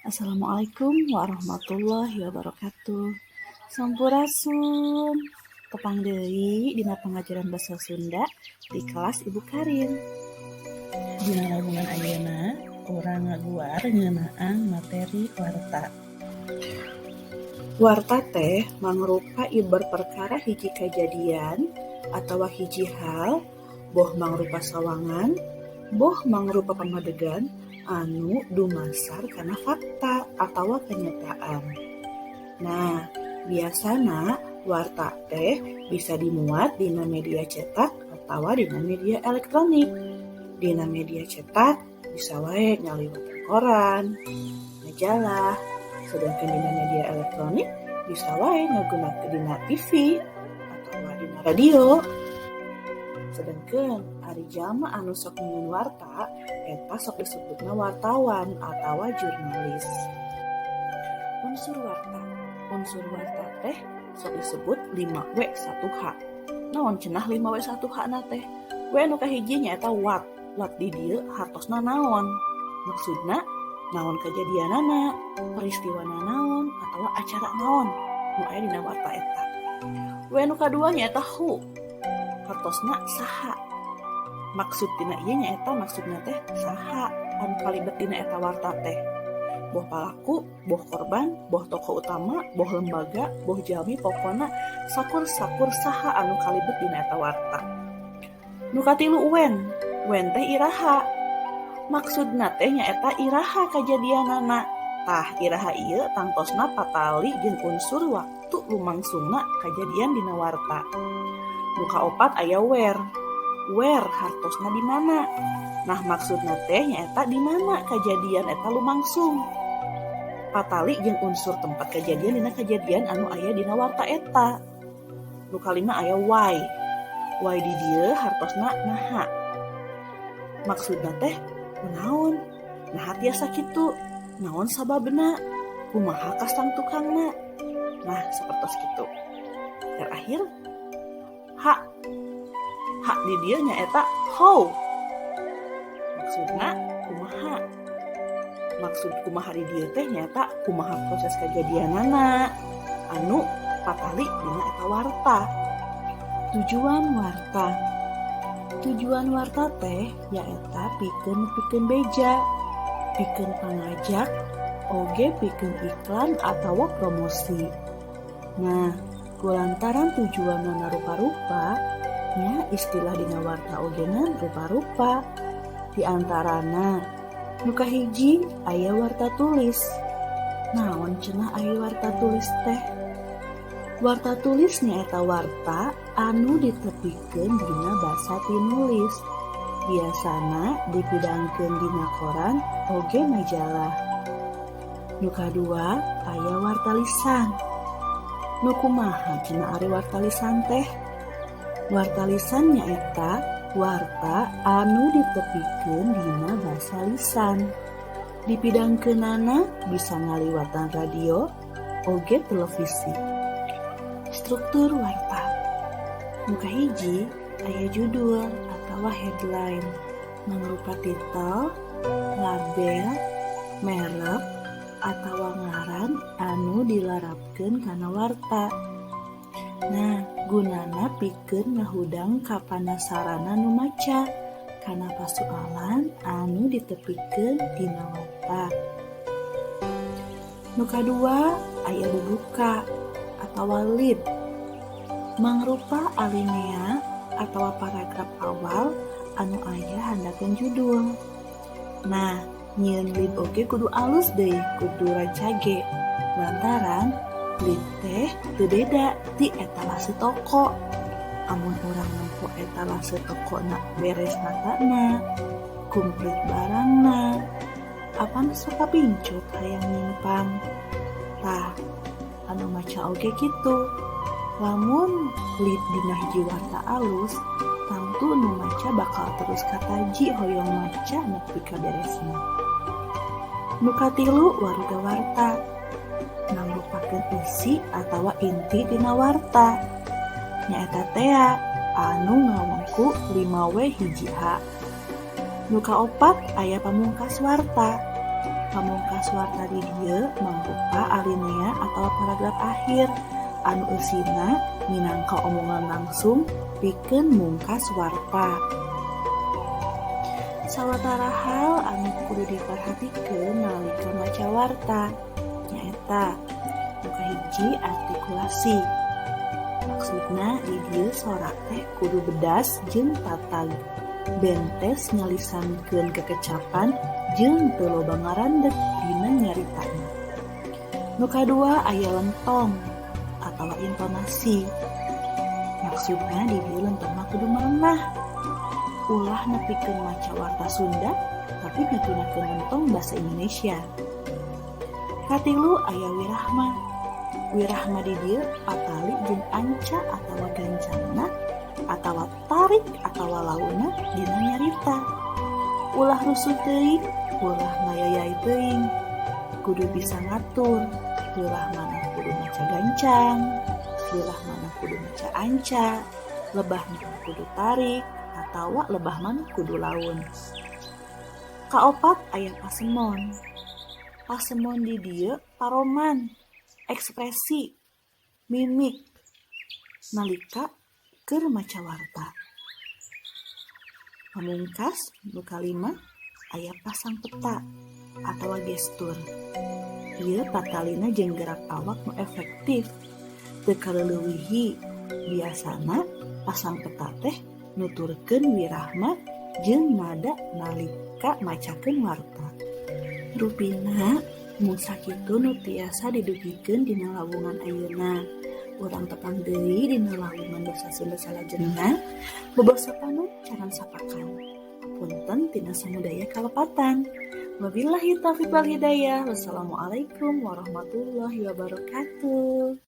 Assalamualaikum warahmatullahi wabarakatuh. Sampurasun. Tepang deui dina pangajaran basa Sunda di kelas Ibu Karin. Dina lingkungan ayeuna, urang ngaguar ngeunaan materi warta. Warta teh mangrupa iber perkara hiji kajadian atawa hiji hal, boh mangrupa sawangan, boh mangrupa pamadegan anu dumasar kana fakta atawa kenyataan. Nah, biasana warta teh bisa dimuat dina media cetak atawa dina media elektronik. Dina media cetak bisa wae ngaliwatan koran, majalah, sedangkan dina media elektronik bisa wae ngagunakeun dina TV atawa dina radio. Sedengkeun ari jalma anu sok nyieun warta eta sok disebutna wartawan atawa jurnalis. Unsur warta. Unsur warta teh sok disebut 5W1H. Naon cenah 5W1H na teh? W nu kahiji nyaeta what. What di dieu hartosna naon? Maksudna naon kajadianana, peristiwana naon, atawa acara naon nu aya dina warta eta. W nu kadua nyaeta who. Hartosna saha. Maksud tina ieu nyaeta maksudna teh saha anu kalibet dina eta warta teh. Boh palaku, boh korban, boh tokoh utama, boh lembaga, boh jalmi, pokona sakur-sakur saha anu kalibet dina eta warta. Nu katilu when. When teh iraha. Maksudna teh nyaeta iraha kajadianana. Tah, iraha ieu tangtosna patali jeung unsur waktu lumangsungna kajadian dina warta. Nu kaopat aya where. Where hartosna di mana? Nah, maksudna teh nyaeta di mana kajadian eta lumangsung. Patali jeung unsur tempat kejadian dina kejadian anu aya dina warta eta. Nu kalima aya why. Why di dieu hartosna naha. Maksudna teh kunaon? Naha tiasa kitu? Naon sababna? Kumaha kastang tukangna? Nah, sapertos kitu. Terakhir H. H di dieu nyaeta how. Maksudna kumaha? Maksud kumaha di dieu teh nyaeta kumaha proses kajadianana anu patali dina eta warta. Tujuan warta. Tujuan warta teh nyaeta pikeun nepikeun beja, pikeun pangajak, oge pikeun iklan atawa promosi. Nah, kulantaran tujuanna rupa-rupa, nya istilah dina warta ogena rupa-rupa. Di antarana nu kahiji aya warta tulis. Naon cenah aya warta tulis teh? Warta tulis nyaeta warta anu ditepikeun dina basa tinulis. Biasana dipidangkeun dina koran oge majalah. Nu kadua aya warta lisan. Nu kumaha cenah ari warta lisan teh? Warta lisan nyaeta warta anu ditepikeun dina basa lisan. Dipidangkeunana bisa ngaliwatan radio oge televisi. Struktur warta. Nu kahiji aya judul atawa headline, mangrupa titel, label, merek, atawa ngaran anu dilarapkeun kana warta. Nah, gunana pikeun ngahudang kapanasaranan nu maca kana pasualan anu ditepikeun dina warta. Nu kadua aya bubuka atawa lead, mangrupa alinea atawa paragraf awal anu aya handapeun judul. Nah, nyieun lead oge kudu alus deui, kudu rancage, lantaran lead teh teu beda ti etalase toko. Amun urang nempo etalase tokona beres natana, kumplit barangna, apan sok kapincut hayang nyimpang. Tah, anu maca oge kitu. Lamun lead dina hiji warta alus, tangtu nu maca bakal terus kataji hoyong maca nepi ka beresna. Nu katilu waruga warta, mangrupakeun isi atawa inti tina warta. Nyaeta tea anu ngawengku 5W 1H. Nu kaopat aya pamungkas warta. Pamungkas warta di dieu mangrupa alinea atawa paragraf akhir anu eusina minangka omongan langsung pikeun mungkas warta. Sawatara hal anu kudu diperhatikeun nalika maca warta nyaeta: nu kahiji, artikulasi. Maksudna di dieu sora teh kudu bedas jeung tatag, bentes ngalisankeun kekecapan jeung teu loba ngarandeg dina nyaritana. Nu kadua, aya lentong atawa intonasi. Maksudna di dieu lentongna kudu merenah. Ulah nepikeun maca warta Sunda tapi ngagunakeun lentong basa Indonesia. Katilu, aya wirahma. Wirahma di dieu patali jeung anca atawa gancangna atawa tarik atawa launna dina nyarita. Ulah rusuh teuing, ulah ngayayay teuing. Kudu bisa ngatur beulah mana kudu maca gancang, beulah mana kudu maca anca, lebah mana kudu tarik atawa lebah mana kudu laun. Kaopat, aya pasemon. Pasemon di dieu paroman, ekspresi, mimik nalika keur maca warta. Pamungkas, nu kalima, aya pasang peta atawa gestur. Ieu patalina jeung gerak awak nu efektif, teu kaleleuwihi. Biasana pasang peta teh nuturkeun wirahma jeung nada nalika macakeun warta. Rupina mung sakitu nu tiasa didugikeun dina lawungan ayeuna. Urang tepang deui dina lawungan basa Sunda salajengna. Bebasa panon caran sapakan. Punten tina samudaya kalepatan. Wabillahi taufiq wal hidayah. Wassalamualaikum warahmatullahi wabarakatuh.